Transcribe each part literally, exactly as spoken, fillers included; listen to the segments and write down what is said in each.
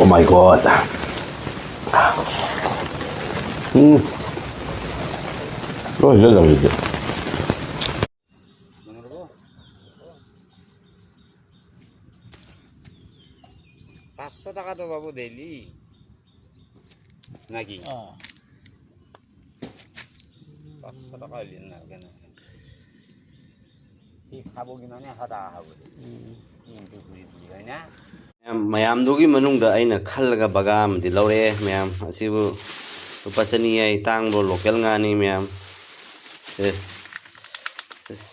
My God. ꯎꯝ꯫ ꯂꯣꯏ ꯂꯣꯏ ꯂꯣꯏ꯫ পাঁচশো টাকা তো পাবো ডেইলি নাকি? অ। পাঁচশো টাকা হইলে না কেন? কি খাবো কি মানে হাতা খাবো। ꯎꯝ꯫ কিন্তু ঘুরি ঘুরি, হয় না? ꯃꯌꯥꯝ, ꯃꯌꯥꯝꯗꯨꯒꯤ ꯃꯅꯨꯡꯗ ꯑꯩꯅ ꯈꯜꯂꯒ ꯕꯒꯥ ꯑꯃꯗꯤ ꯂꯧꯔꯛꯑꯦ ꯃꯌꯥꯝ꯫ ꯑꯁꯤꯕꯨ ꯂꯨꯄꯥ ꯆꯅꯤ ꯍꯥꯏ, ꯇꯥꯡꯕ꯭ꯔꯣ? ꯂꯣꯀꯦꯜ ꯉꯥꯅꯤ ꯃꯌꯥꯝ꯫ ꯑꯦ, ꯑꯁ,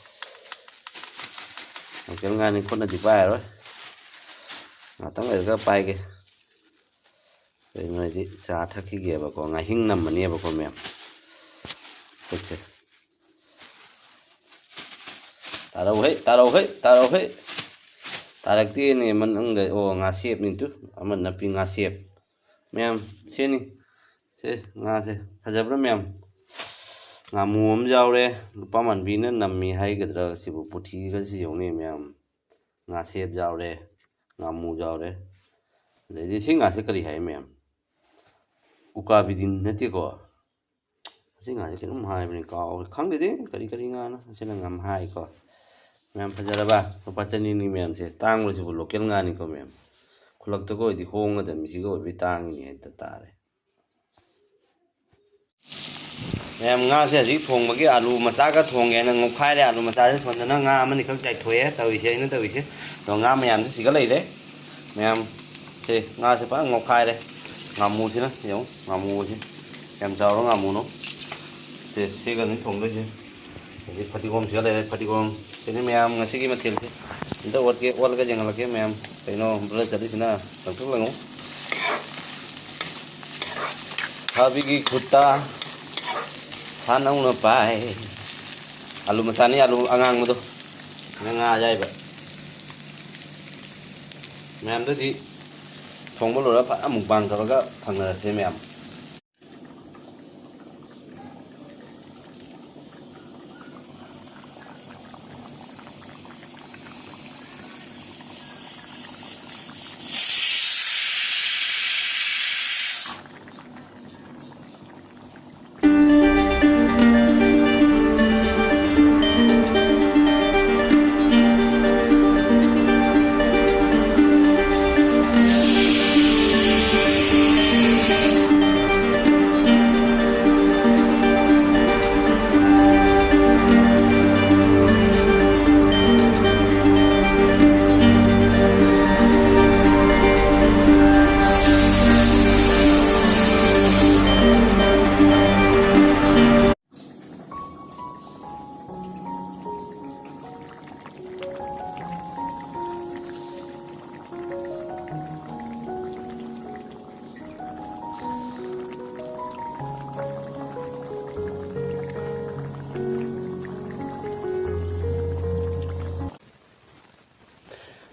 ꯂꯣꯀꯦꯜ ꯉꯥꯅꯤ, ꯈꯨꯠꯅꯗꯤ ꯄꯥꯏꯔꯔꯣꯏ, ꯉꯥꯛꯇꯪ ꯂꯩꯔꯒ ꯄꯥꯏꯒꯦ꯫ ꯀꯩꯅꯣ ꯍꯥꯏꯗꯤ ꯆꯥ ꯊꯛꯈꯤꯒꯦꯕꯀꯣ, ꯉꯥꯍꯤꯡ ꯅꯝꯃꯅꯦꯕꯀꯣ ꯃꯌꯥꯝ꯫ ꯈꯨꯠꯁꯦ꯫ ꯇꯥꯔꯧ ꯍꯩ, ꯇꯥꯔꯧ ꯍꯩ, ꯇꯥꯔꯧ ꯍꯩ꯫ ꯇꯥꯔꯛꯇꯦꯅꯦ ꯃꯅꯨꯡꯗ꯫ ꯑꯣ, ꯉꯥꯁꯦꯞꯅꯤ ꯇꯨ꯫ ꯑꯃ ꯅꯥꯄꯤ ꯉꯥꯁꯦꯞ꯫ ꯃꯌꯥꯝ, ꯁꯤꯅꯤ꯫ ꯁꯦ, ꯉꯥꯁꯦ꯫ ꯐꯖꯕ꯭ꯔꯥ ꯃꯌꯥꯝ? ꯉꯥꯃꯨ ꯑꯃ ꯌꯥꯎꯔꯦ꯫ ꯂꯨꯄꯥ ꯃꯥꯟꯕꯤꯅ ꯅꯝꯃꯤ ꯍꯥꯏꯒꯗ꯭ꯔꯥ ꯁꯤꯕꯨ? ꯄꯨꯊꯤꯒꯁꯨ ꯌꯧꯅꯤ ꯃꯌꯥꯝ꯫ ꯉꯥꯁꯦꯞ ꯌꯥꯎꯔꯦ꯫ ꯉꯥꯃꯨ ꯌꯥꯎꯔꯦ꯫ ꯑꯗꯩꯗꯤ ꯁꯤ ꯉꯥꯁꯦ ꯀꯔꯤ ꯍꯥꯏ ꯃꯌꯥꯝ? ꯎꯀꯥꯕꯤꯗꯤ ꯅꯠꯇꯦꯀꯣ꯫ ꯑꯁꯤ ꯉꯥꯁꯦ ꯀꯩꯅꯣꯝ ꯍꯥꯏꯕꯅꯤ, ꯀꯥꯎꯈ꯭ꯔꯦ꯫ ꯈꯪꯗꯦꯗꯤ ꯀꯔꯤ ꯀꯔꯤ ꯉꯥꯅꯣ꯫ ꯑꯁꯤꯅ ꯉꯝꯍꯥꯏꯀꯣ꯫ ꯃꯌꯥꯝ ꯐꯖꯔꯕ? ꯂꯨꯄꯥ ꯆꯅꯤꯅꯤ ꯃꯌꯥꯝꯁꯦ꯫ ꯇꯥꯡꯕꯁꯤꯕꯨ ꯂꯣꯀꯦꯜ ꯉꯥꯅꯤꯀꯣ ꯃꯌꯥꯝ꯫ ꯈꯨꯜꯂꯛꯇꯒ ꯑꯣꯏꯗꯤ ꯍꯣꯡꯒꯗꯕꯅꯤ, ꯁꯤꯒ ꯑꯣꯏꯕꯩ ꯇꯥꯡꯉꯤꯅꯤ ꯍꯥꯏꯗ ꯇꯥꯔꯦ꯫ ꯃꯌꯥꯝ, ꯉꯥꯁꯦ ꯍꯧꯖꯤꯛ ꯊꯣꯡꯕꯒꯤ ꯑꯥꯂꯨ ꯃꯆꯥꯒ ꯊꯣꯡꯒꯦꯅ ꯉꯧꯈꯥꯏꯔꯦ꯫ ꯑꯥꯂꯨ ꯃꯆꯥꯁꯦ ꯁꯣꯝꯗꯅ ꯉꯥ ꯑꯃꯅꯤꯈꯛ ꯆꯥꯏꯊꯣꯛꯑꯦ ꯇꯧꯔꯤꯁꯦ, ꯑꯩꯅ ꯇꯧꯔꯤꯁꯦ꯫ ꯑꯗꯣ ꯉꯥ ꯃꯌꯥꯝꯁꯦ ꯁꯤꯒ ꯂꯩꯔꯦ꯫ ꯃꯌꯥꯝ, ꯁꯦ ꯉꯥꯁꯦ ꯐꯖꯅ ꯉꯧꯈꯥꯏꯔꯦ꯫ ꯉꯥꯃꯨꯁꯤꯅ ꯌꯦꯡꯉꯨ, ꯉꯥꯃꯨꯁꯦ ꯀꯌꯥꯝ ꯆꯥꯎꯔ ꯉꯥꯃꯨꯅꯣ꯫ ꯁꯦ, ꯁꯤꯒꯅꯤ ꯊꯣꯡꯗꯣꯏꯁꯦ꯫ ꯑꯗꯩ ꯐꯗꯤꯒꯣꯝꯁꯤꯒ ꯂꯩꯔꯦ, ꯐꯗꯤꯒꯣꯝ꯫ ꯁꯤꯅꯤ ꯃꯌꯥꯝ ꯉꯁꯤꯒꯤ ꯃꯊꯦꯜꯁꯦ꯫ ꯑꯝꯇ ꯑꯣꯠꯀꯦ, ꯑꯣꯠꯂꯒ ꯌꯦꯡꯍꯜꯂꯛꯀꯦ ꯃꯌꯥꯝ꯫ ꯀꯩꯅꯣ ꯕ꯭ꯂꯔ ꯆꯠꯂꯤꯁꯤꯅ? ꯂꯪꯊꯣꯛ ꯂꯪꯉꯨ꯫ ꯊꯥꯕꯤꯒꯤ ꯈꯨꯠꯇ ꯁꯥꯟꯅꯧꯅ ꯄꯥꯏ꯫ ꯑꯥꯂꯨ ꯃꯆꯥꯅꯤ, ꯑꯥꯂꯨ ꯑꯉꯥꯡꯕꯗꯣ꯫ ꯉꯥ ꯑꯌꯥꯏꯕ꯫ ꯃꯌꯥꯝꯗꯨꯗꯤ ꯊꯣꯡꯕ ꯂꯣꯏꯔꯒ ꯐꯖꯅ mukbang ꯇꯧꯔꯒ ꯊꯪꯅꯔꯁꯦ ꯃꯌꯥꯝ꯫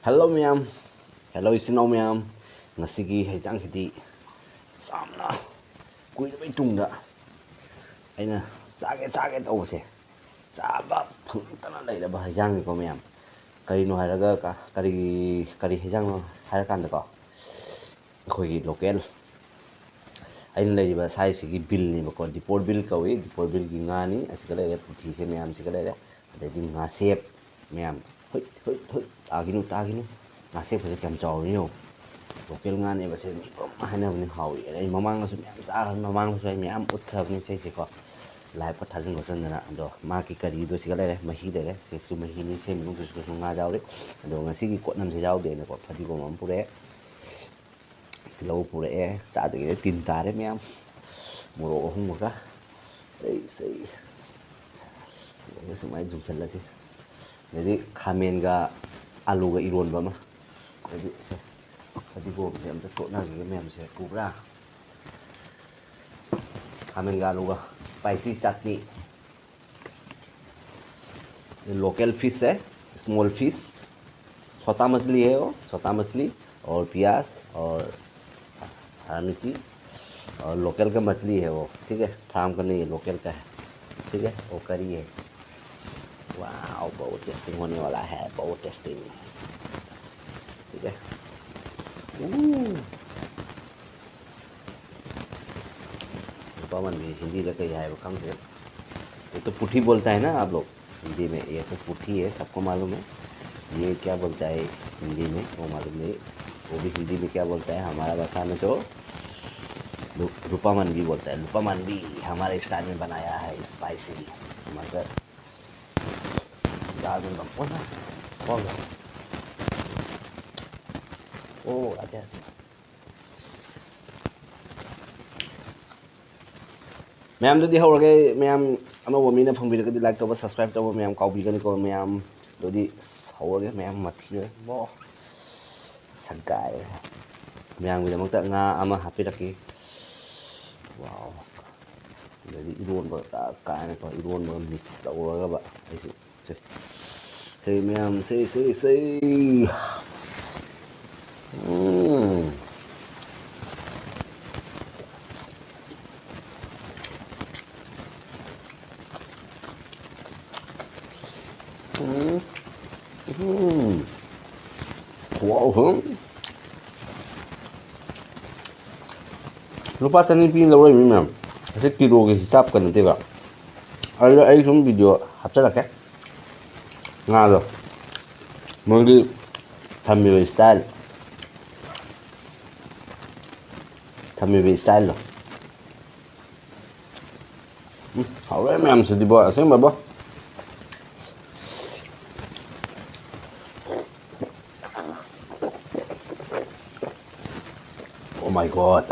ꯍꯜꯂꯣ ꯃꯌꯥꯝ, ꯍꯜꯂꯣ ꯏꯆꯤꯟ ꯏꯅꯥꯎ ꯃꯌꯥꯝ, ꯉꯁꯤꯒꯤ ꯍꯩꯖꯥꯡꯁꯤꯗꯤ ꯌꯥꯝꯅ ꯀꯨꯏꯔꯕꯩ ꯇꯨꯡꯗ ꯑꯩꯅ ꯆꯥꯒꯦ ꯆꯥꯒꯦ ꯇꯧꯕꯁꯦ ꯆꯥꯕ ꯐꯪꯗꯅ ꯂꯩꯔꯕ ꯍꯩꯖꯥꯡꯅꯤꯀꯣ ꯃꯌꯥꯝ꯫ ꯀꯔꯤꯅꯣ ꯍꯥꯏꯔꯒ ꯀ-, ꯀꯔꯤ, ꯀꯔꯤ ꯍꯩꯖꯥꯡꯅꯣ ꯍꯥꯏꯔꯀꯥꯟꯗꯀꯣ, ꯑꯩꯈꯣꯏꯒꯤ ꯂꯣꯀꯦꯜ, ꯑꯩꯅ ꯂꯩꯔꯤꯕ ꯁꯥꯏꯁꯤꯒꯤ ꯕꯤꯜꯅꯦꯕꯀꯣ, ꯗꯤꯄꯣꯔ ꯕꯤꯜ ꯀꯧꯏ꯫ ꯗꯤꯄꯣꯔ ꯕꯤꯜꯒꯤ ꯉꯥꯅꯤ ꯑꯁꯤꯒ ꯂꯩꯔꯦ, ꯄꯨꯊꯤꯁꯦ ꯃꯌꯥꯝꯁꯤꯒ ꯂꯩꯔꯦ, ꯑꯗꯩꯗꯤ ꯉꯥꯁꯦꯞ ꯃꯌꯥꯝ, ꯍꯨꯏꯠ ꯍꯨꯏꯠ ꯍꯨꯏꯠ, ꯇꯥꯈꯤꯅꯨ ꯇꯥꯈꯤꯅꯨ꯫ ꯉꯥꯁꯦꯞꯄꯁꯦ ꯀꯌꯥꯝ ꯆꯥꯎꯔꯤꯅꯣ ꯌꯦꯡꯉꯣ꯫ ꯂꯣꯀꯦꯜ ꯉꯥꯅꯦꯕ ꯁꯦ, ꯃꯤ ꯄꯨꯝ ꯍꯥꯏꯅꯕꯅꯤ ꯍꯥꯎꯏ꯫ ꯑꯩ ꯃꯃꯥꯡꯗꯁꯨ ꯃꯌꯥꯝ ꯆꯥꯈ꯭ꯔꯕꯅꯤ, ꯃꯃꯥꯡꯗꯁꯨ ꯑꯩ ꯃꯌꯥꯝ ꯎꯠꯈ꯭ꯔꯕꯅꯤ ꯁꯤꯁꯦꯀꯣ, ꯂꯥꯏꯞꯀ ꯊꯥꯖꯤꯟ ꯈꯣꯠꯆꯤꯟꯗꯅ꯫ ꯑꯗꯣ ꯃꯥꯒꯤ ꯀꯔꯤꯗꯣ ꯁꯤꯒ ꯂꯩꯔꯦ, ꯃꯍꯤ ꯂꯩꯔꯦ, ꯁꯤꯁꯨ ꯃꯍꯤꯅꯤ, ꯁꯦꯝꯃꯤꯕꯗꯨꯁꯨ ꯉꯥ ꯌꯥꯎꯔꯤ꯫ ꯑꯗꯣ ꯉꯁꯤꯒꯤ ꯀꯣꯠꯅꯝꯁꯦ ꯌꯥꯎꯗꯦꯅꯀꯣ, ꯐꯗꯤꯒꯣꯝ ꯑꯃ ꯄꯨꯔꯛꯑꯦ, ꯇꯤꯜꯍꯧ ꯄꯨꯔꯛꯑꯦ, ꯆꯥꯗ꯭ꯔꯤꯉꯩꯗ ꯇꯤꯟ ꯇꯥꯔꯦ ꯃꯌꯥꯝ꯫ ꯃꯣꯔꯣꯛ ꯑꯍꯨꯝ ꯑꯃꯒ, ꯆꯩ ꯆꯩ꯫ ꯑꯗꯒꯤ ꯁꯨꯃꯥꯏꯅ ꯌꯨꯡꯁꯜꯂꯁꯤ꯫ ꯑꯗꯩꯗꯤ ꯈꯥꯃꯦꯟꯒ ꯑꯂꯨꯒ ꯏꯔꯣꯟꯕ ꯑꯃ꯫ ꯑꯗꯩꯗꯤ ꯁꯦ, ꯐꯗꯤꯒꯣꯝꯁꯦ ꯑꯝꯇ ꯇꯣꯠꯅꯈꯤꯒꯦ ꯃꯌꯥꯝꯁꯦ, ꯎꯕ꯭ꯔꯥ? ꯈꯥꯃꯦꯟꯒ ꯑꯂꯨꯒ ꯁ꯭ꯄꯥꯏꯁꯤ ꯆꯠꯅꯤ꯫ ये लोकल फिश है, स्मॉल फिश, छोटा मछली है वो, छोटा मछली, और प्याज और हरा मिर्ची और लोकल का मछली है वो, ठीक है, फार्म का नहीं है, लोकल का है, ठीक है। वो करी है, वाह, बहुत टेस्टिंग होने वाला है, बहुत टेस्टिंग, ठीक है। ꯎꯝ꯫ ꯅꯨꯄꯥ ꯃꯥꯟꯕꯤ ꯍꯤꯟꯗꯤꯗ ꯀꯩ ꯍꯥꯏꯕ ꯈꯪꯗꯦ꯫ ये तो पुठी बोलता है ना आप लोग हिंदी में, ये तो पुठी है, सबको मालूम है। ये क्या बोलता है हिंदी में, वो मालूम नहीं। वो भी हिंदी में क्या बोलता है, हमारा भाषा में तो लु-, रुपा मनवी बोलता है। रुपा मनवी हमारे स्टाइल में बनाया है स्पाइसी, मगर दाल में कौन है? कौन है? ओ, आते, आते। ꯃꯌꯥꯝꯗꯨꯗꯤ ꯍꯧꯔꯒꯦ꯫ ꯃꯌꯥꯝ ꯑꯅꯧꯕ ꯃꯤꯅ ꯐꯪꯕꯤꯔꯒꯗꯤ like ꯇꯧꯕ, subscribe ꯇꯧꯕ ꯃꯌꯥꯝ ꯀꯥꯎꯕꯤꯒꯅꯤꯀꯣ ꯃꯌꯥꯝ꯫ ꯑꯗꯨꯗꯤ ꯍꯧꯔꯒꯦ ꯃꯌꯥꯝ, ꯃꯊꯤꯔꯦ ꯕꯣ꯫ ꯁꯒꯥꯏ꯫ ꯃꯌꯥꯝꯒꯤꯗꯃꯛꯇ ꯉꯥ ꯑꯃ ꯍꯥꯞꯄꯤꯔꯛꯀꯦ꯫ ꯋꯥꯎ꯫ ꯑꯗꯩꯗꯤ ꯏꯔꯣꯟꯕ ꯀꯥꯏꯅꯀꯣ, ꯏꯔꯣꯟꯕꯒ mix ꯇꯧꯔꯒꯕ ꯑꯩꯁꯨ ꯁꯦ꯫ ꯁꯦ ꯃꯌꯥꯝ, ꯁꯦ, ꯁꯦ, ꯁꯦ꯫ ꯎꯝ꯫ ꯎꯝ꯫ ꯎꯝ꯫ ꯈꯨꯍꯥꯎ ꯑꯃ꯫ ꯂꯨꯄꯥ ꯆꯅꯤ ꯄꯤ ꯂꯧꯔꯛꯏꯃꯤ ꯃꯌꯥꯝ꯫ ꯑꯁꯤ ꯀꯤꯂꯣꯒꯤ ꯍꯤꯁꯥꯞꯀ ꯅꯠꯇꯦꯕ꯫ ꯑꯗꯨꯗ ꯑꯩ ꯁꯨꯝ ꯚꯤꯗꯤꯑꯣ ꯍꯥꯞꯆꯤꯜꯂꯛꯀꯦ꯫ ꯉꯥꯗꯣ꯫ ꯃꯣꯏꯒꯤ ꯊꯝꯃꯤꯕ ꯏꯁꯇꯥꯏꯜ꯫ ꯊꯝꯃꯤꯕ ꯏꯁꯇꯥꯏꯜꯗꯣ꯫ ꯎꯝ, ꯍꯥꯎꯔꯦ ꯃꯌꯥꯝꯁꯤꯗꯤꯕꯣ, ꯑꯁꯦꯡꯕꯕꯣ꯫ Oh my God꯫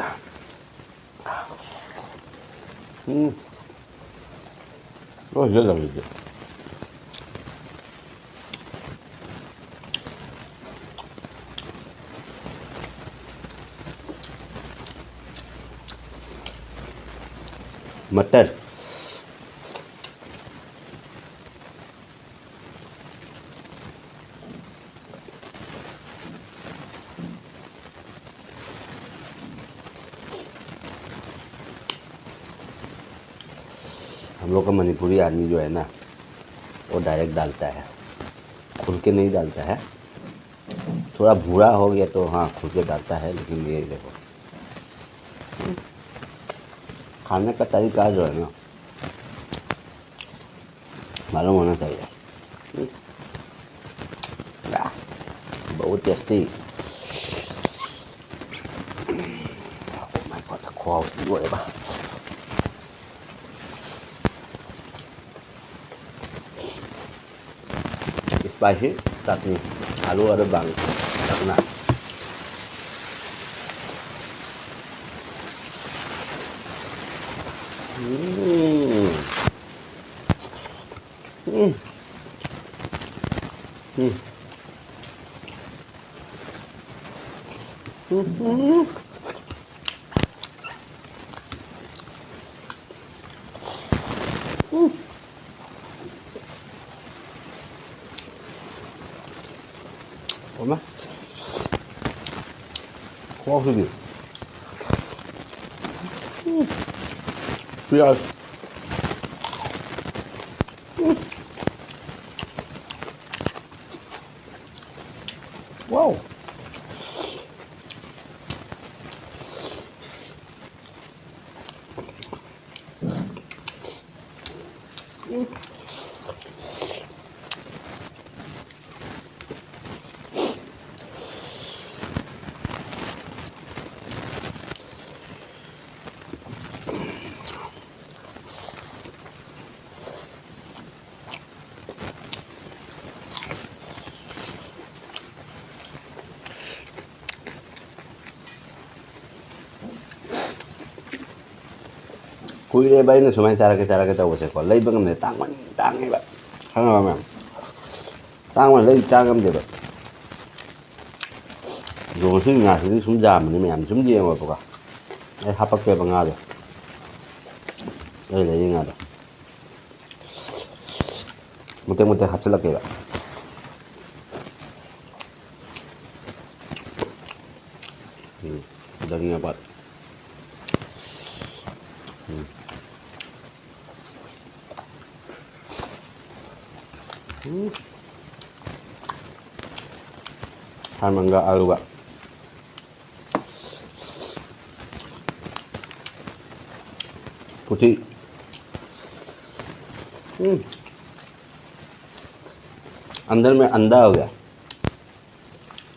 ꯎꯝ꯫ ꯂꯣꯏ ꯂꯣꯏ ꯂꯧꯔꯤꯗꯤ꯫ मटर। हम लोग का मणिपुरी आदमी जो है ना, वो डायरेक्ट डालता है, खुल के नहीं डालता है। थोड़ा भूरा हो गया तो हाँ, खुल के डालता है, लेकिन ये देखो, खाने का तरीका जो है ना, मालूम होना चाहिए। वाह, बहुत टेस्टी। Oh my God, ꯈꯨꯍꯥꯎꯁꯤꯗꯤ ꯂꯣꯏꯔꯦꯕ꯫ Spicy चटनी, आलू और बांग रखना। हम्म। हम्म। हम्म। हम्म। ꯎꯝ꯫ ꯑꯣꯃꯥ꯫ ꯈꯨꯍꯥꯎꯁꯤꯗꯤ꯫ ꯎꯝ꯫ ꯄꯤꯌꯥꯖ꯫ ꯎꯝ꯫ ꯋꯥꯎ꯫ ꯀꯨꯏꯔꯦꯕ ꯑꯩꯅ ꯁꯨꯃꯥꯏꯅ ꯆꯥꯔꯛꯀꯦ ꯆꯥꯔꯛꯀꯦ ꯇꯧꯕꯁꯦꯀꯣ, ꯂꯩꯕ ꯉꯝꯗꯦ, ꯇꯥꯡꯃꯟ-, ꯇꯥꯡꯉꯦꯕ, ꯈꯪꯉꯕ ꯃꯌꯥꯝ? ꯇꯥꯡꯃꯟ ꯂꯩ ꯆꯥ ꯉꯝꯗꯦꯕ꯫ ꯑꯗꯣ ꯉꯁꯤ ꯉꯥꯁꯤꯗꯤ ꯁꯨꯝ ꯌꯥꯝꯕꯅꯤ ꯃꯌꯥꯝ, ꯁꯨꯝ ꯌꯦꯡꯉꯣꯕꯀꯣ꯫ ꯑꯩ ꯍꯥꯄꯛꯀꯦꯕ ꯉꯥꯗꯣ, ꯑꯩ ꯂꯩꯔꯤ ꯉꯥꯗꯣ꯫ ꯃꯇꯦꯛ ꯃꯇꯦꯛ ꯍꯥꯞꯆꯤꯜꯂꯛꯀꯦꯕ꯫ ꯎꯝ, ꯙꯅꯤꯌꯥ ꯄꯥꯠ꯫ ꯎꯝ꯫ ꯎꯝ꯫ ꯁꯥꯟ ꯃꯪꯒ ꯑꯂꯨꯒ꯫ ꯄꯨꯊꯤ꯫ ꯎꯝ꯫ अंदर में अंडा हो गया।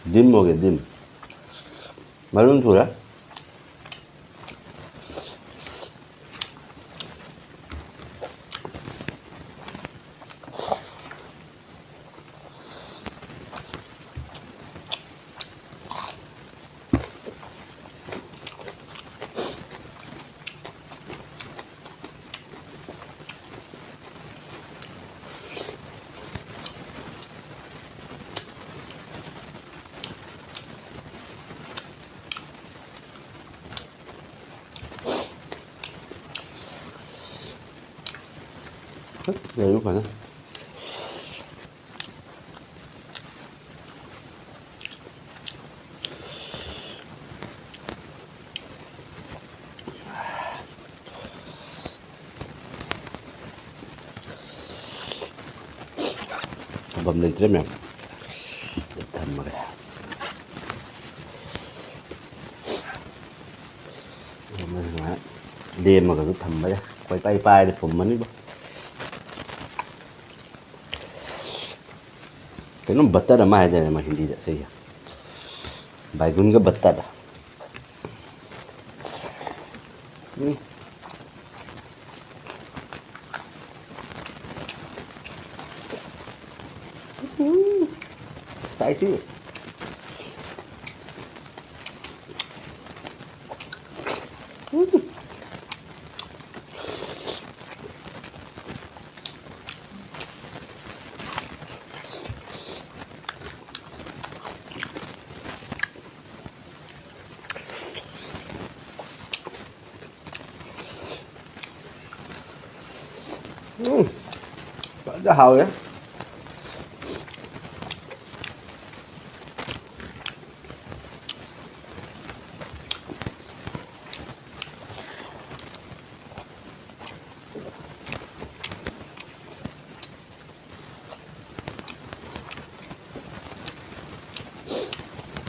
डिम हो गया, डिम। ꯃꯔꯨꯝ ꯊꯨꯔꯦ꯫ ꯌꯥꯏꯌꯨ ꯐꯖꯅ꯫ ꯂꯩꯇ꯭ꯔꯦ ꯃꯌꯥꯝ꯫ ꯊꯝꯃꯒꯦ꯫ ꯂꯦꯝꯃꯒꯁꯨ ꯊꯝꯕ ꯌꯥꯏ꯫ ꯀꯣꯏꯄꯥꯏ ꯄꯥꯏꯔꯗꯤ ꯄꯨꯝꯃꯅꯤꯕꯣ꯫ ꯀꯩꯅꯣꯝ butter ꯑꯃ ꯍꯥꯏꯗꯥꯏꯅꯦ ꯃꯣꯏ ꯍꯤꯟꯗꯤꯗ ꯁꯤꯁꯦ? ꯕꯥꯏꯒꯨꯟꯒ butter꯫ ꯎꯝ꯫ ꯎꯝ꯫ Spicy꯫ ꯎꯝ꯫ ꯎꯝ, ꯐꯖꯅ ꯍꯥꯎꯔꯦ꯫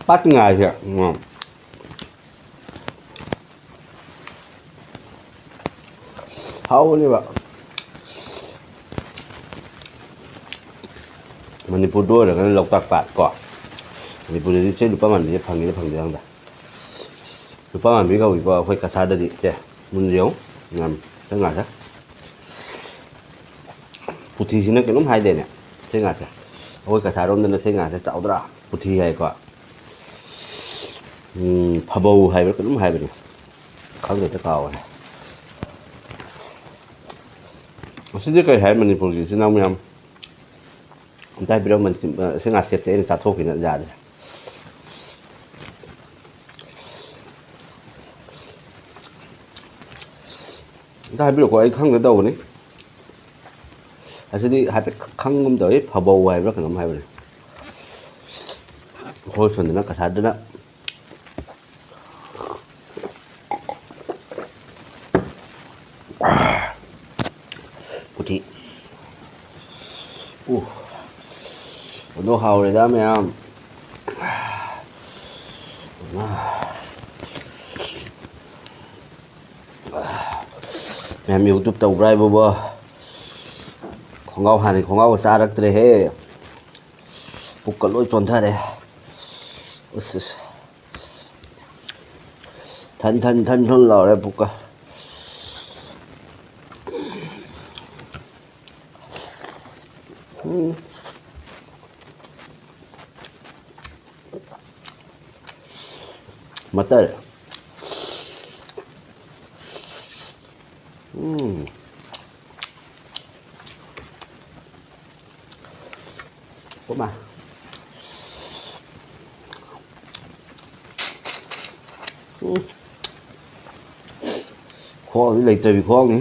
ꯄꯥꯠꯀꯤ ꯉꯥꯁꯦ, ꯎꯝ, ꯍꯥꯎꯕꯅꯦꯕ꯫ ꯃꯅꯤꯄꯨꯔꯗ ꯑꯣꯏꯔꯒꯅ ꯂꯣꯛꯇꯥꯛ ꯄꯥꯠ ꯀꯣ꯫ ꯃꯅꯤꯄꯨꯔꯗꯗꯤ ꯆꯦ ꯂꯨꯄꯥ ꯃꯥꯟꯕꯤꯁꯦ ꯐꯪꯉꯤꯔ ꯐꯪꯗꯦ ꯈꯪꯗꯦ꯫ ꯂꯨꯄꯥ ꯃꯥꯟꯕꯤ ꯀꯧꯏꯀꯣ ꯑꯩꯈꯣꯏ ꯀꯁꯥꯔꯗꯗꯤ꯫ ꯁꯦ, ꯃꯨꯟꯅ ꯌꯦꯡꯉꯨ꯫ ꯌꯥꯝ ꯈꯤꯇꯪ ꯉꯥꯏꯈꯣ꯫ ꯄꯨꯊꯤꯁꯤꯅ ꯀꯩꯅꯣꯝ ꯍꯥꯏꯗꯥꯏꯅꯦ, ꯁꯤ ꯉꯥꯁꯦ? ꯑꯩꯈꯣꯏ ꯀꯁꯥꯔꯔꯣꯝꯗꯅ ꯁꯤ ꯉꯥꯁꯦ ꯆꯥꯎꯗ꯭ꯔꯥ? ꯄꯨꯊꯤ ꯍꯥꯏꯀꯣ꯫ ꯎꯝ, ꯐꯕꯧ ꯍꯥꯏꯕ꯭ꯔꯥ ꯀꯩꯅꯣꯝ ꯍꯥꯏꯕꯅꯤ꯫ ꯈꯪꯗ꯭ꯔꯦꯗ, ꯀꯥꯎꯔꯦ꯫ ꯑꯁꯤꯗꯤ ꯀꯔꯤ ꯍꯥꯏ ꯃꯅꯤꯄꯨꯔꯒꯤ ꯏꯆꯤꯟ ꯏꯅꯥꯎ ꯃꯌꯥꯝ? ꯑꯝꯇ ꯍꯥꯏꯕꯤꯔꯝꯕꯅꯤ, ꯁꯤ ꯉꯥꯁꯦꯞꯁꯦ ꯑꯩꯅ ꯆꯥꯊꯣꯛꯈꯤꯅ ꯌꯥꯗ꯭ꯔꯦ꯫ ꯑꯝꯇ ꯍꯥꯏꯕꯤꯔꯛꯑꯣ, ꯑꯩ ꯈꯪꯗ ꯇꯧꯕꯅꯤ꯫ ꯑꯁꯤꯗꯤ ꯍꯥꯏꯐꯦꯠ ꯈꯪꯒꯨꯝ ꯇꯧꯏ, ꯐꯕꯧ ꯍꯥꯏꯕ꯭ꯔꯥ ꯀꯩꯅꯣꯝ ꯍꯥꯏꯕꯅꯤ꯫ ꯑꯩꯈꯣꯏ ꯁꯣꯝꯗꯅ ꯀꯁꯥꯔꯗꯅ ꯄꯨꯊꯤ꯫ ꯎ꯫ ꯍꯥꯎꯔꯦꯗ ꯃꯌꯥꯝ꯫ ꯃꯌꯥꯝ YouTube ꯇꯧꯕ꯭ꯔꯥ ꯍꯥꯏꯕꯕꯣ? ꯈꯣꯡꯒ꯭ꯔꯥꯎ ꯍꯥꯟꯅꯩ ꯈꯣꯡꯒ꯭ꯔꯥꯎꯒ ꯆꯥꯔꯛꯇ꯭ꯔꯦꯍꯦ꯫ ꯄꯨꯛꯀ ꯂꯣꯏ ꯆꯣꯟꯊꯔꯦ꯫ ꯎꯁ, ꯎꯁ꯫ ꯊꯟ, ꯊꯟ, ꯊꯟ, ꯊꯟ ꯂꯥꯎꯔꯦ ꯄꯨꯛꯀ꯫ ꯎꯝ꯫ ꯃꯇꯜ꯫ ꯎꯝ꯫ ꯀꯣꯃꯥ꯫ ꯎꯝ꯫ ꯈ꯭ꯋꯥꯡꯗꯤ ꯂꯩꯇꯕꯤ ꯈ꯭ꯋꯥꯡꯅꯤ꯫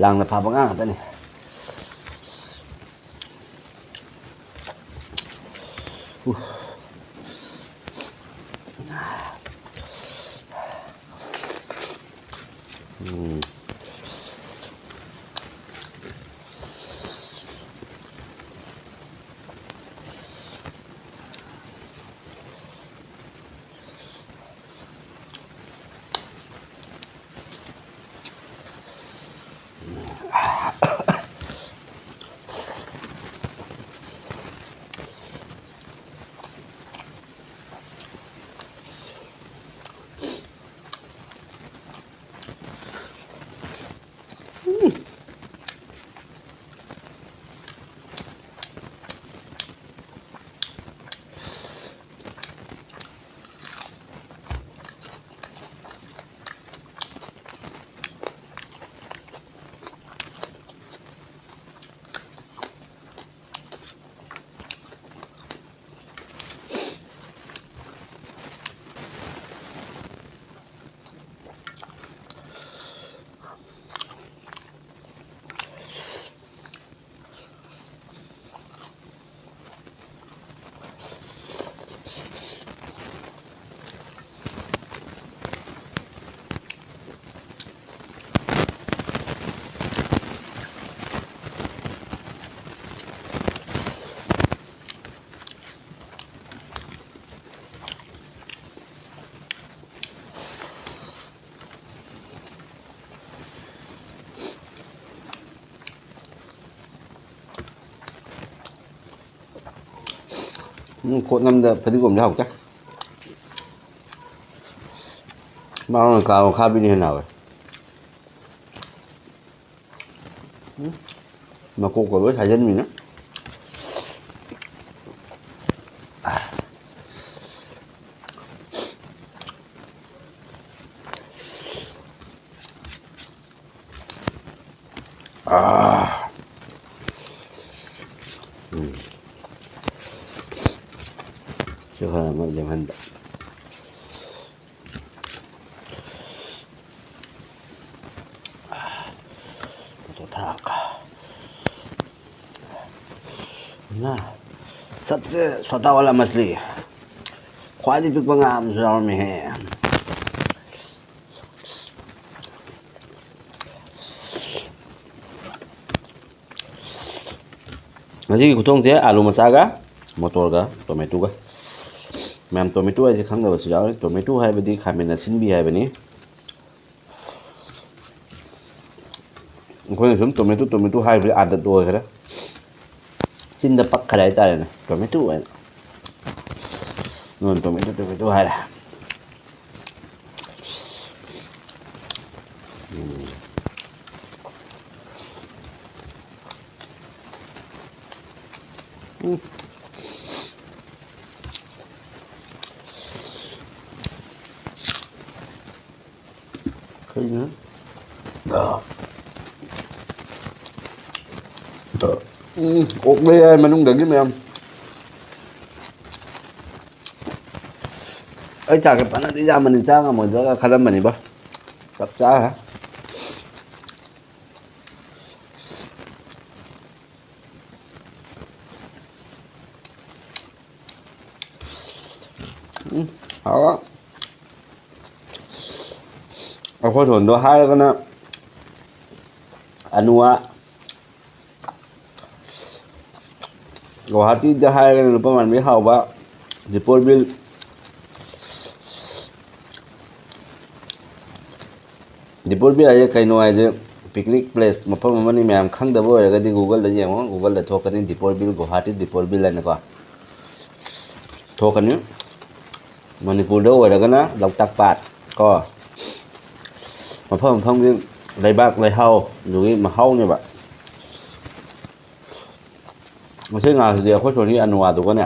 ꯂꯥꯡꯅ ꯐꯥꯕ ꯉꯥ ꯉꯥꯛꯇꯅꯤ꯫ ꯎꯝ꯫ ꯎꯝ, ꯀꯣꯠꯅꯝꯗ ꯐꯗꯤꯒꯣꯝꯗꯤ ꯍꯥꯎꯇꯦ꯫ ꯃꯔꯣꯏ ꯀꯥꯔꯣ ꯈꯥꯕꯤꯅ ꯍꯦꯟꯅ ꯍꯥꯎꯋꯦ꯫ ꯎꯝ, ꯃꯀꯣꯛꯀ ꯂꯣꯏ ꯁꯥꯏꯖꯟꯕꯤꯅꯦ꯫ ꯑꯥ꯫ ꯎꯝ꯫ ꯁꯤ ꯈꯔ ꯑꯃ ꯂꯦꯝꯍꯟꯕ꯫ ꯐꯣꯇꯣ ꯊꯥꯔꯛꯀꯦ꯫ ꯅ, ꯁꯕꯁꯦ ꯁꯣꯇꯥ ꯋꯥꯂꯥ ꯃꯁꯂꯤ꯫ ꯈ꯭ꯋꯥꯏꯗꯒꯤ ꯄꯤꯛꯄ ꯉꯥ ꯑꯃꯁꯨ ꯌꯥꯎꯔꯝꯃꯦꯍꯦ꯫ ꯉꯁꯤꯒꯤ ꯈꯨꯊꯣꯡꯁꯦ ꯑꯥꯂꯨ ꯃꯆꯥꯒ ꯃꯣꯇꯣꯔꯒ ꯇꯣꯃꯦꯇꯣꯒ꯫ ꯃꯌꯥꯝ, ꯇꯣꯃꯦꯇꯣ ꯍꯥꯏꯁꯦ ꯈꯪꯗꯕꯁꯨ ꯌꯥꯎꯔꯦ꯫ ꯇꯣꯃꯦꯇꯣ ꯍꯥꯏꯕꯗꯤ ꯈꯥꯃꯦꯟ ꯑꯁꯤꯟꯕꯤ ꯍꯥꯏꯕꯅꯤ꯫ ꯑꯩꯈꯣꯏꯅ ꯁꯨꯝ ꯇꯣꯃꯦꯇꯣ, ꯇꯣꯃꯦꯇꯣ ꯍꯥꯏꯕꯒꯤ ꯑꯥꯗꯠ ꯑꯣꯏꯈ꯭ꯔꯦ꯫ ꯆꯤꯟꯗ ꯄꯛꯈ꯭ꯔꯦ ꯍꯥꯏꯇꯥꯔꯦꯅꯦ, ꯇꯣꯃꯦꯇꯣ ꯍꯥꯏꯅ꯫ ꯅꯣꯏꯅ ꯇꯣꯃꯦꯇꯣ, ꯇꯣꯃꯦꯇꯣ ꯍꯥꯏꯔꯦ꯫ ꯎꯝ꯫ ꯎꯝ꯫ ꯀꯩꯅꯣ? ꯎꯝ, ꯑꯣꯛ ꯂꯩ ꯍꯥꯏ ꯃꯅꯨꯡꯗꯒꯤ ꯃꯌꯥꯝ꯫ ꯑꯩ ꯆꯥꯛꯁꯦ ꯐꯅꯗꯤ ꯌꯥꯝꯕꯅꯤ, ꯆꯥ ꯉꯝꯃꯣꯏꯗ꯭ꯔꯒ ꯈꯜꯂꯝꯕꯅꯤꯕ꯫ ꯆꯞ ꯆꯥꯈ꯭ꯔꯦ꯫ ꯎꯝ, ꯍꯥꯎꯕ꯫ ꯑꯩꯈꯣꯏ ꯁꯣꯝꯗꯣ ꯍꯥꯏꯔꯒꯅ ꯑꯅꯨꯋꯥ, ꯒꯨꯋꯥꯍꯥꯇꯤꯗ ꯍꯥꯏꯔꯒꯅ ꯂꯨꯄꯥ ꯃꯥꯟꯕꯤ ꯍꯥꯎꯕ, ꯗꯤꯄꯣꯔ ꯕꯤꯜ꯫ ꯗꯤꯄꯣꯔ ꯕꯤꯜ ꯍꯥꯏꯁꯦ ꯀꯩꯅꯣ ꯍꯥꯏꯁꯦ, picnic place ꯃꯐꯝ ꯑꯃꯅꯤ꯫ ꯃꯌꯥꯝ ꯈꯪꯗꯕ ꯑꯣꯏꯔꯒꯗꯤ Google-ꯗ ꯌꯦꯡꯉꯣ, Google-ꯗ ꯊꯣꯛꯀꯅꯤ, ꯗꯤꯄꯣꯔ ꯕꯤꯜ, ꯒꯨꯋꯥꯍꯥꯇꯤ ꯗꯤꯄꯣꯔ ꯕꯤꯜ ꯍꯥꯏꯅꯀꯣ꯫ ꯊꯣꯛꯀꯅꯤ꯫ ꯃꯅꯤꯄꯨꯔꯗ ꯑꯣꯏꯔꯒꯅ ꯂꯣꯛꯇꯥꯛ ꯄꯥꯠ ꯀꯣ, ꯃꯐꯝ ꯃꯐꯝꯒꯤ ꯂꯩꯕꯥꯛ ꯂꯩꯍꯥꯎ ꯑꯗꯨꯒꯤ ꯃꯍꯥꯎꯅꯦꯕ꯫ ꯃꯁꯤ ꯉꯥꯁꯤꯗꯤ ꯑꯩꯈꯣꯏ ꯁꯣꯝꯒꯤ ꯑꯅꯨꯋꯥꯗꯨꯒꯅꯦ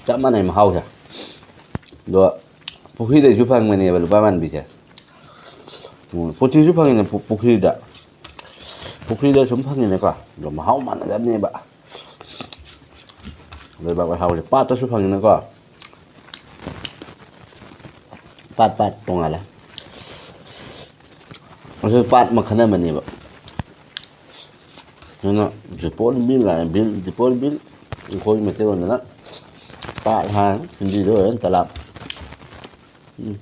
ꯆꯞ ꯃꯥꯟꯅꯩ ꯃꯍꯥꯎꯁꯦ꯫ ꯑꯗꯣ ꯄꯨꯈ꯭ꯔꯤꯗꯩꯁꯨ ꯐꯪꯕꯅꯦꯕ ꯂꯨꯄꯥ ꯃꯥꯟꯕꯤꯁꯦ꯫ ꯎꯝ, ꯄꯨꯊꯤꯁꯨ ꯐꯪꯉꯤꯅꯦ ꯄꯨ-, ꯄꯨꯈ꯭ꯔꯤꯗ꯫ ꯄꯨꯈ꯭ꯔꯤꯗ ꯁꯨꯝ ꯐꯪꯉꯤꯅꯦꯀꯣ꯫ ꯑꯗꯣ ꯃꯍꯥꯎ ꯃꯥꯟꯅꯗꯕꯅꯦꯕ꯫ ꯂꯩꯕꯥꯛ ꯂꯩꯍꯥꯎꯁꯦ ꯄꯥꯠꯇꯁꯨ ꯐꯪꯉꯤꯅꯀꯣ꯫ ꯄꯥꯠ ꯄꯥꯠ ꯇꯣꯉꯥꯜꯂꯦ꯫ ꯑꯗꯨ ꯄꯥꯠ ꯃꯈꯜ ꯑꯃꯅꯦꯕ꯫ ꯑꯗꯨꯅ ꯗꯤꯄꯣꯜ ꯕꯤꯜ ꯍꯥꯏ, ꯕꯤꯜ, ꯗꯤꯄꯣꯜ ꯕꯤꯜ, ꯑꯩꯈꯣꯏ ꯃꯩꯇꯩꯂꯣꯟꯗꯅ ꯄꯥꯠ ꯍꯥꯏ, ꯍꯤꯟꯗꯤꯗ ꯑꯣꯏꯔꯒꯅ ꯇꯂꯥꯞ꯫ ꯎꯝ꯫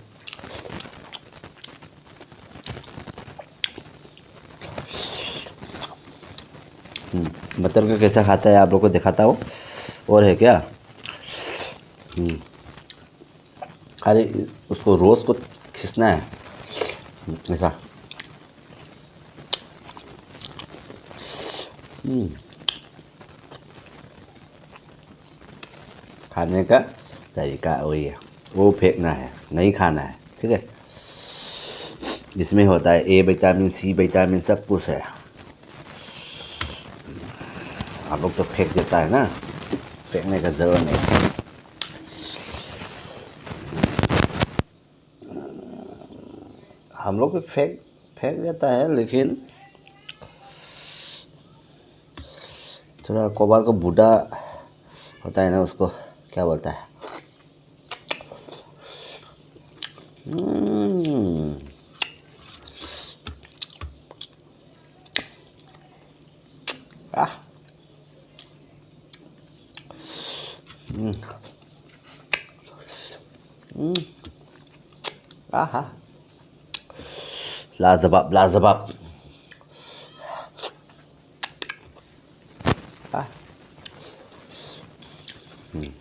हम्म, मटर का कैसा खाता है आप लोग को दिखाता हूँ। और है क्या? हम्म, खाली उसको रोज को खींचना है। हम्म, ऐसा। हम्म। खाने का तरीका वही है, वो फेंकना है, नहीं खाना है, ठीक है। इसमें होता है ए विटामिन, सी विटामिन, सब कुछ है। आप लोग तो फेंक देता है ना, फेंकने का जरूरत नहीं। हम लोग भी फेंक, फेंक देता है, लेकिन थोड़ा कोबाल का बूढ़ा होता है ना, उसको क्या बोलता है? हम्म। आह। हम्म। हम्म। आहा। लाजवाब, लाजवाब। आह। हम्म।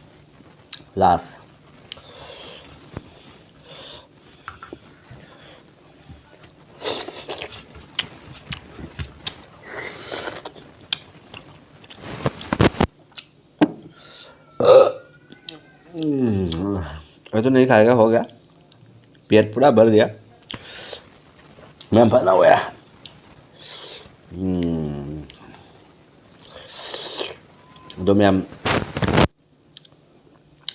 लाज। तो नहीं खाएगा, हो गया, पेट पूरा भर गया। मैं बना हुआ है। हम्म। ꯑꯗꯣ ꯃꯌꯥꯝ,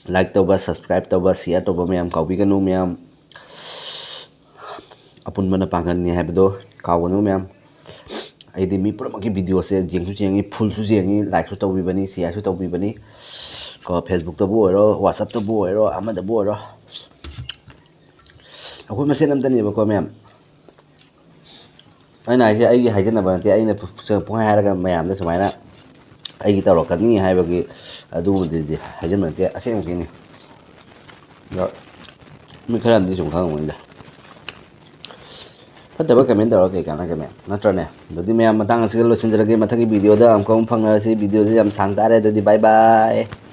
like ꯇꯧꯕ, subscribe ꯇꯧꯕ, share ꯇꯧꯕ ꯃꯌꯥꯝ ꯀꯥꯎꯕꯤꯒꯅꯨ ꯃꯌꯥꯝ꯫ ꯑꯄꯨꯟꯕꯅ ꯄꯥꯡꯒꯜꯅꯤ ꯍꯥꯏꯕꯗꯣ ꯀꯥꯎꯒꯅꯨ ꯃꯌꯥꯝ꯫ ꯑꯩꯗꯤ ꯃꯤ ꯄꯨꯝꯅꯃꯛꯀꯤ videoꯁꯦ ꯌꯦꯡꯁꯨ ꯌꯦꯡꯉꯤ, fullꯁꯨ ꯌꯦꯡꯉꯤ, likeꯁꯨ ꯇꯧꯕꯤꯕꯅꯤ, shareꯁꯨ ꯇꯧꯕꯤꯕꯅꯤ꯫ ꯀꯣ, Facebookꯇꯕꯨ ꯑꯣꯏꯔꯣ, WhatsAppꯇꯕꯨ ꯑꯣꯏꯔꯣ, ꯑꯃꯗꯕꯨ ꯑꯣꯏꯔꯣ꯫ ꯑꯩꯈꯣꯏ ꯃꯁꯦꯟ ꯑꯝꯇꯅꯦꯕꯀꯣ ꯃꯌꯥꯝ꯫ ꯑꯩꯅ ꯍꯥꯏꯁꯦ ꯑꯩꯒꯤ ꯍꯥꯏꯖꯅꯕ ꯅꯠꯇꯦ, ꯑꯩꯅ ꯄꯨ-, ꯄꯨꯡꯍꯥꯏ ꯍꯥꯏꯔꯒ ꯃꯌꯥꯝꯗ ꯁꯨꯃꯥꯏꯅ ꯑꯩꯒꯤ ꯇꯧꯔꯛꯀꯅꯤ ꯍꯥꯏꯕꯒꯤ ꯑꯗꯨꯒꯨꯝꯕꯗꯨꯗꯤ ꯍꯥꯏꯖꯟꯕ ꯅꯠꯇꯦ, ꯑꯁꯦꯡꯕꯒꯤꯅꯤ꯫ ꯑꯗꯣ ꯃꯤ ꯈꯔ ꯑꯃꯗꯤ ꯁꯨꯝ ꯈꯪꯉꯝꯒꯅꯤꯗ꯫ ꯐꯠꯇꯕ comment ꯇꯧꯔꯒ ꯀꯩ ꯀꯥꯟꯅꯒꯦ ꯃꯌꯥꯝ, ꯅꯠꯇ꯭ꯔꯅꯦ? ꯑꯗꯨꯗꯤ ꯃꯌꯥꯝ ꯃꯇꯥꯡ ꯑꯁꯤꯒ ꯂꯣꯏꯁꯤꯟꯖꯔꯒꯦ, ꯃꯊꯪꯒꯤ videoꯗ ꯑꯃꯨꯛꯀ ꯑꯃꯨꯛ ꯐꯪꯅꯔꯁꯤ꯫ Videoꯁꯤ ꯌꯥꯝ ꯁꯥꯡ ꯇꯥꯔꯦ, ꯑꯗꯨꯗꯤ bye bye꯫